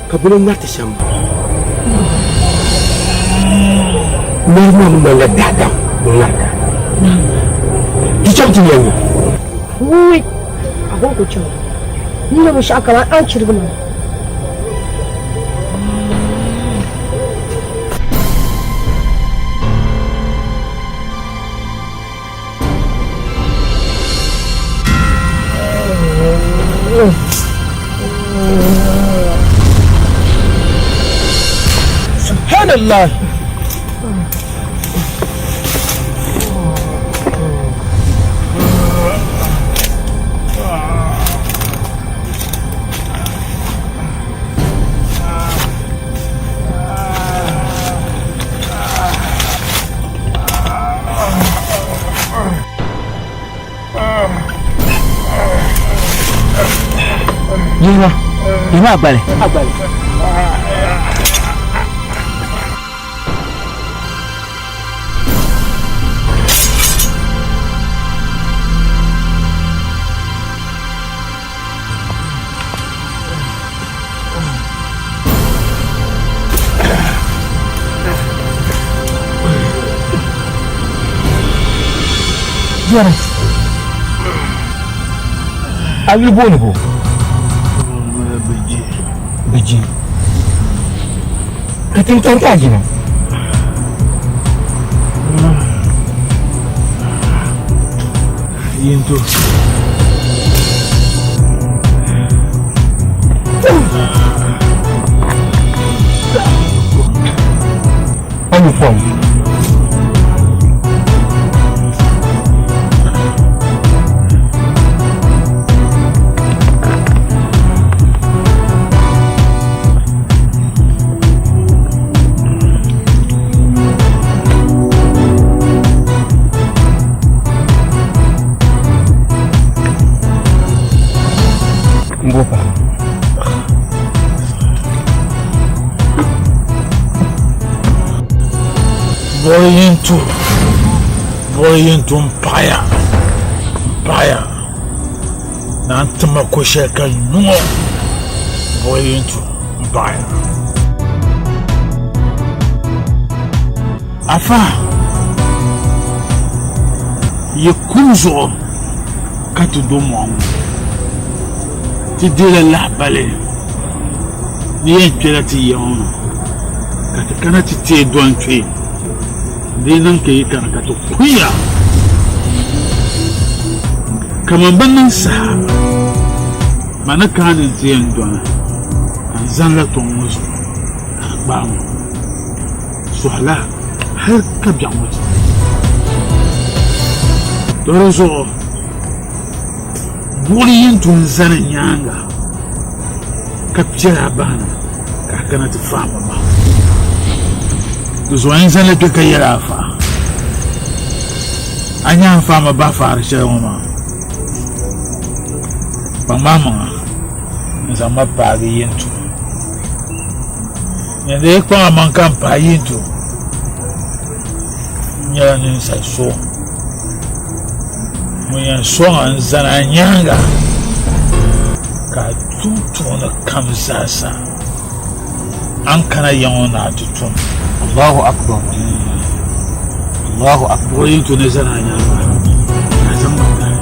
ka buni ŋariti shɛm ŋaribu maa mi ŋmanila daadam ŋ-ŋarita. Di chaŋ ti nya nya. Wuui! A kɔŋ ku chaŋ. N nya binshɛɣu kaman a ni chirigi ma. Subhanallah. Yihima, yihima a gbali. Jɛri, a yuli booni bo? Biji. Ka ti n-kariti a jina. Yinto. A nyu kom. Mbo paɣa. Buɣili yintu, buɣili yintu m paɣiya, m paɣiya. Naa n-ti ma ko shɛli ka n nyu ŋɔ, buɣili yintu m paɣiya. Afa, yi kum zuɣu ka ti do mɔɣu ŋɔ. Ti deela lahibali ni yɛn kpɛla ti yiŋ ŋɔ ni ka ti kana ti teei dɔni kpe. Di yi niŋ ka yi kana ka ti kunya kaman bɛ niŋ saha ma ni kana ni nti yɛn dɔni ka n zanila tɔŋ ŋɔ zuɣu ka di gbaai ma sɔhila hal ka biɛɣu ŋɔ ti to di zuɣu. Buɣili yi ni tooi zani n nyaaŋa ka piɛli a bahi na ka a kana ti faai ma bahi. Di zuɣu n zanila kpe ka yɛli a fa, A nya a ni faai ma bahi faari shɛli ŋɔ maa? Kpaŋm a maŋa n-zaŋ ma paagi yintu. Nyin di yi kpaŋ a maŋ ka m paai yintu, n nyɛla ninsal so. Ŋun yɛn sɔŋ a n-zani a nyaaŋa, ka a tum tuuni kam zaasa a ni kana ya ŋɔ ni a ti tum. Allahu Akbar Allahu Akbar O yi tu ni zani a nyaaŋa, ka a zaŋ ma tahi.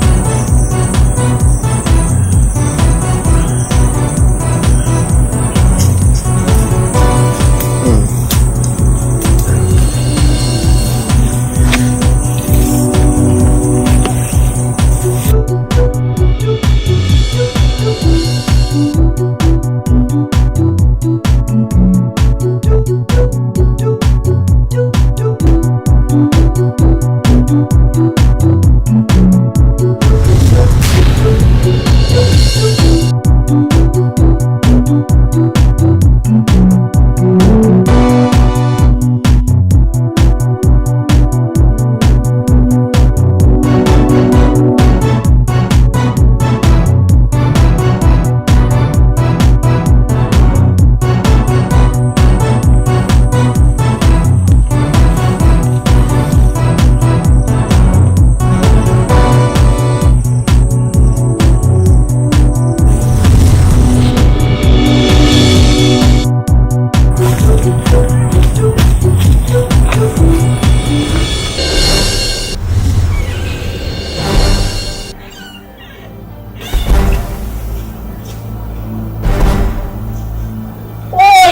Oi!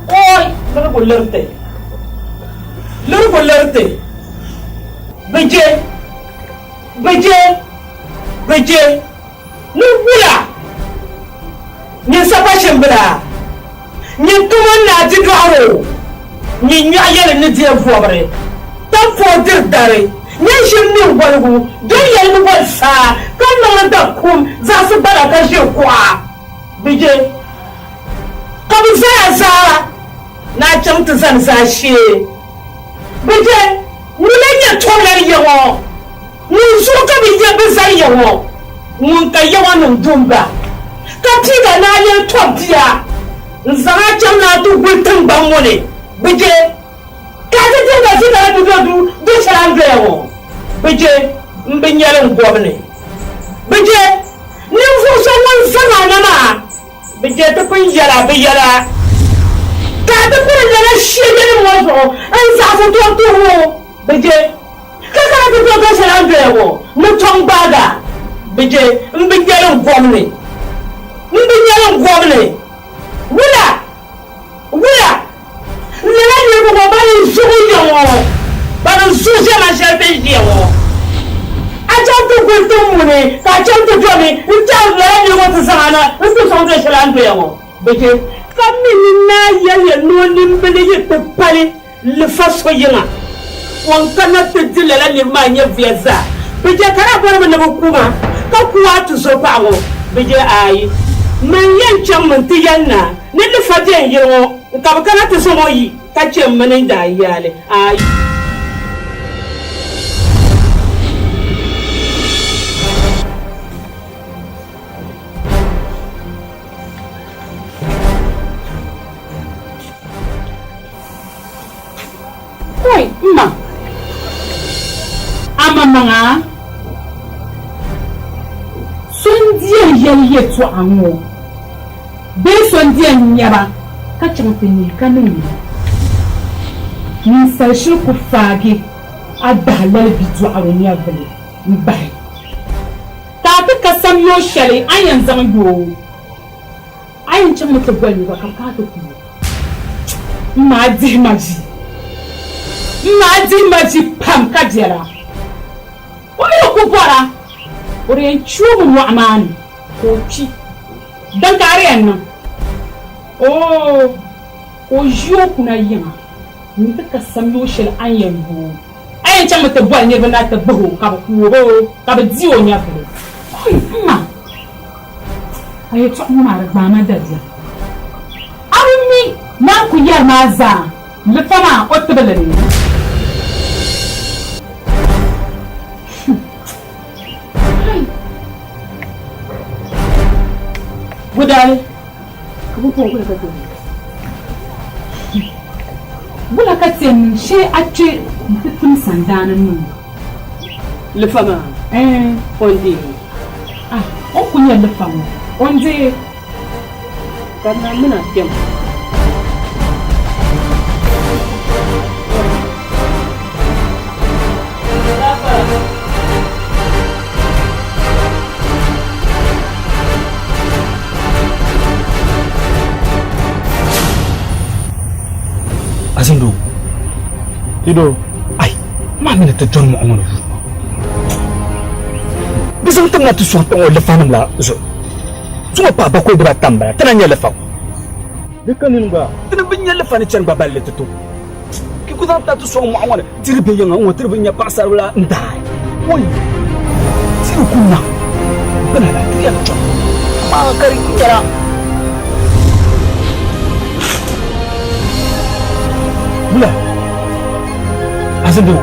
Oi! Lirigu liriti. Lirigu liriti. Bɛ je. Bɛ je. Bɛ je. Ni wula? Nyin sapashimbila, nyin tumo n-naa di dɔɣiri o, nyin nyɔɣu yɛli ni deei vɔbiri, tampoo diri dari, nyin ʒim mini woligu doli yɛli ni woli saa, ka niŋdi dakum zaɣisi gbala ka ʒiri kuɣa. Bɛ je ka bɛ zaya zaa ni a chaŋ ti zani zaashee. Bɛ je ŋuna n-nyɛ tɔbulan ya ŋɔ. Ŋun zuɣu ka bɛ ya bɛ zali ya ŋɔ? Ŋun ka ya ŋɔ niŋ dumba, ka piiga ni a yɛli tɔb bia n-zaŋ a chaŋ ni a ti guli tiŋgbani ŋɔ ni. Bɛ je ka a ti diri ba zikara du do du do shɛli a ni doya ŋɔ. Bɛ je m-bi nya li n-gɔbu ni. Bɛ je ninvuɣ so ŋun zaŋ a na maa. Bɛ je ti pun yɛl a bɛ yɛla, ka a ti kuri lala shɛlinim ŋɔ zuɣu n-zaɣisi tɔbu tuhibu. Bɛ je Ka kana ti do do shɛli a ni doya ŋɔ ni tɔŋ gbaag a. Bɛ je m bi nya li n gom ni. M bi nya li n gom ni. Wula? a chaŋ ti domi n-tɛhi lala niriba ŋɔ ti zaŋ a na n-ti sɔŋ doli shɛli a ni doya ŋɔ. Bɛ je ka mi ni naa yɛliya ni o nimbili yi ti pali lifa so yiŋa, o ni kana ti di lala niriba maa nyɛvuya zaa. Bɛ je ka daa bɔrimi ni bɛ ku ma, ka ku a tizɔpaɣa ŋɔ. Bɛ je, Aai, man yɛn chaŋmi nti yɛli naa ni lifa be n yili ŋɔ ka bɛ kana ti zaŋ o yi ka chɛ m mini n daayiyaali. Aai. Oi, m ma! Amaŋmaŋa, so n-di yɛn yɛli yɛtɔɣa ŋɔ bee so n-di yɛn nya ba ka chaŋ ti neei ka niŋ li. Ninsal shiri ku faagi a dahi lali bidɔɣiro nyɛvili m-bahi. Ka a ti ka samyoo shɛli a ni yɛn zaŋ yo o. A yɛn chaŋmi ti boli niriba ka bɛ kana ti ku o. M ma a dihi ma vi. M ma a dihi ma vi pam ka biɛla. O mi ku bɔra, o di yɛn kpi o mi mɔɣu maa ni ka o kpi. Din ka a di yɛn niŋ? Oo, ka o ʒi o kuna yiŋa nti ka samyoo shɛli a ni yɛn yo o. A yɛn chaŋmi ti boli niriba na ti gbahi o ka bɛ ku o bee ka bɛ di o nyɛvili. Oi, m ma! A yɛtɔɣa ŋɔ maa di gbaai ma dabiɛm. A bi mi ni a ku yɛri maa zaa lifa maa o tibili ni. Gudali, ka bɛ bɔŋ gula ka ti Gula ka ti yɛn niŋ shee a kpe nti tim sandaani niŋ. Lifa maa, o ni deei. Ah, o ni ku nya lifa ŋɔ, o ni deei. Ka naa mini a kpɛma. Azindo. Ido. Ai, maa mini ti dɔni mɔɣu ŋɔ ni yuuma. Bɛ zaŋ ti na ti sɔŋ tiŋ ŋɔ lifanim la zuɣu. Zuŋɔ paai bakɔi dibaata m-bala, ti na nya lifa ŋɔ. Di ka nini gba. Ti ni bi nya lifa ni chani gba balli ti to. Ki ku zaŋ ti na ti sɔŋ mɔɣu ŋɔ ni. Tiri be yiŋa ŋ-ŋɔ tiri bi nya paɣisaribila n-daai. Oi! Tiri ku na bina la ti yɛn chɔŋ. Amaa ka di nyɛla. Wula? Azindoo!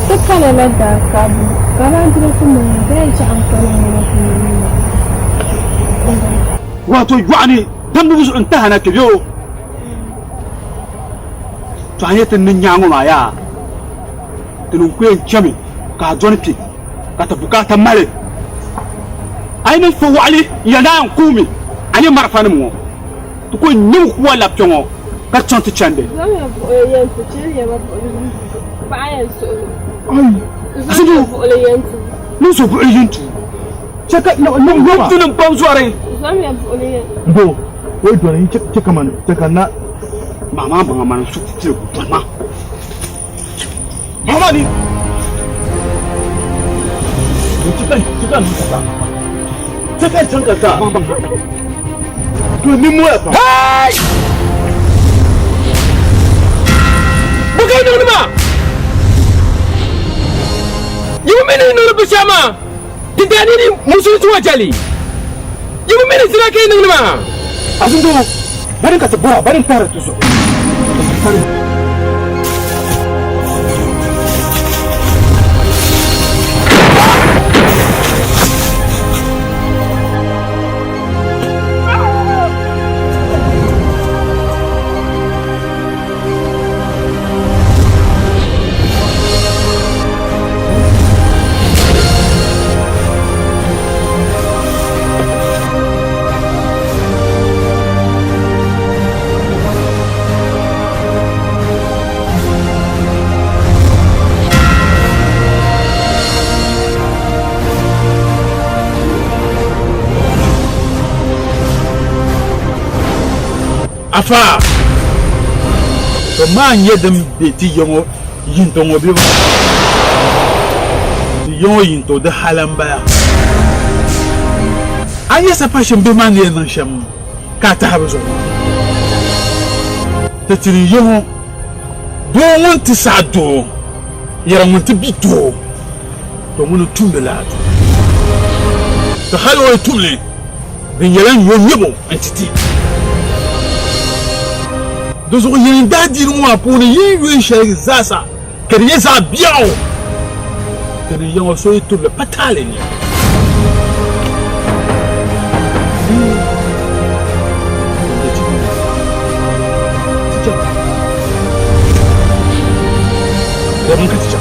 Ti kana la daa kabu ka baanjira ku niŋ bee n-chaɣim kpana ŋɔ ku niŋ Wato yɔɣuni damdibu zuɣu n-tahi na kpe bee o? To a nya ti ni nya ŋɔ maa yaa, ti ni ku yɛn chami ka a dɔni kpe ka ti bukaata mali. A yi niŋ fa waɣili n-yɛli ni a yɛn kuhimi a nya marafanim ŋɔ, ti ku yɛn ŋme kuwa labi kpe ŋɔ ka chaŋ ti chandi. Niŋ so buɣili yɛn tu. Chɛ ka niŋ pam zɔri. Mbo, o yi dɔni n-chɛ ka man, chɛ ka na. Maa maa maŋa mani su tiri dɔni maa. Maa maa ni. Chɛ ka chɛ ka niŋ ka. Chɛ ka chaŋ ka ka. To nimmoya pam. Hey! Bɔ ka yi niŋdi maa? Yi bi mi ni yi niŋdi binshɛɣu maa? Di daa ni musulinsi ŋɔ jɛli. Yi bi mi ni zina ka yi niŋdi maa? Azindoo, bani ka ti bɔra, bani n-tahiri ti zuɣu. Afa! To maa n-nyɛ din be ti ya ŋɔ yinto ŋɔ bɛ Ti ya ŋɔ yinto di hali m-bala. A nya sapashin bihi maa ni yɛn niŋ shɛm ka a tahi bɛ zuɣu maa? Ti tini ya ŋɔ doo ŋun ti saɣi doo yɛra ŋun ti bi doo, to ŋuni n-tumdi lala tuma. To hali o yi tum li, Di nyɛla n yo nyɛbo n-ti ti. Di zuɣu yin daadiini ŋɔ maa puuni yi yuli shɛli zaasa ka di nyɛ zaɣ biɛɣu, di ni yaŋɔ so yi tubili pa taali ni. Ti chɛ.